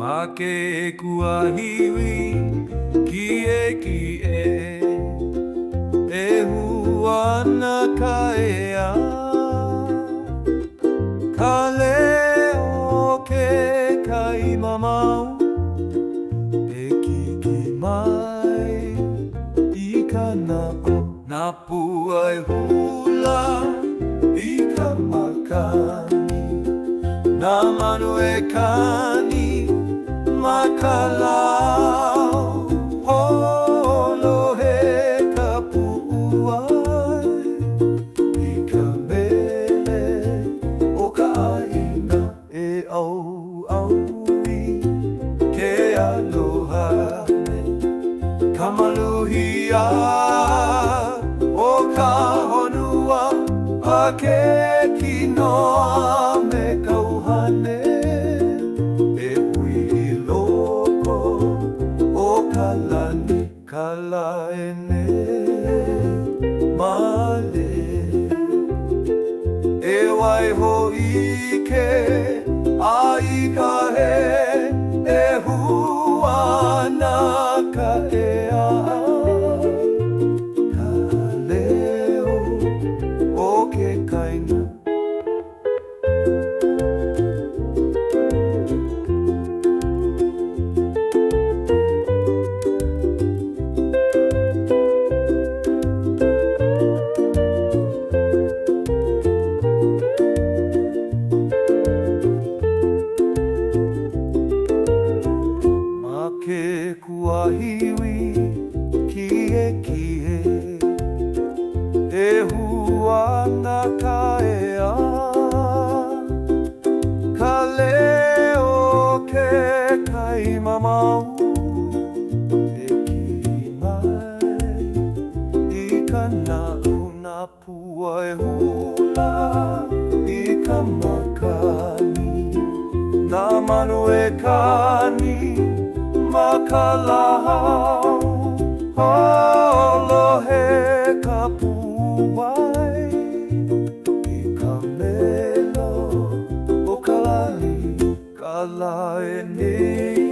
Ma ke kuahiwi kiʻekiʻe e hū ana ka ea, Ka leo o ke kai mamao e kiki mai i ka naʻau. Nā pua e hula i ka makani, Nā manu e kani ma ka lau, Hoʻolohe ka puʻuwai i ka mele o ka ʻāina. E ʻauʻau i ke aloha me ka maluhia o ka honua a ke kino a me ka ʻuhane e hui i loko o ka lani, ka laene male. E waiho i ke a i ka he e hū ana ka ea, Ka leo o ke kaina. Ma ke kuahiwi kiʻekiʻe e hū ana ka ea, Ka leo o ke kai mamao e kiʻi mai i ka naʻau. Nā pua e hula i ka makani, Nā manu e kani ma ka lāʻau, Hoʻolohe ka puʻuwai i ka mele o ka lani, Ka lae nei.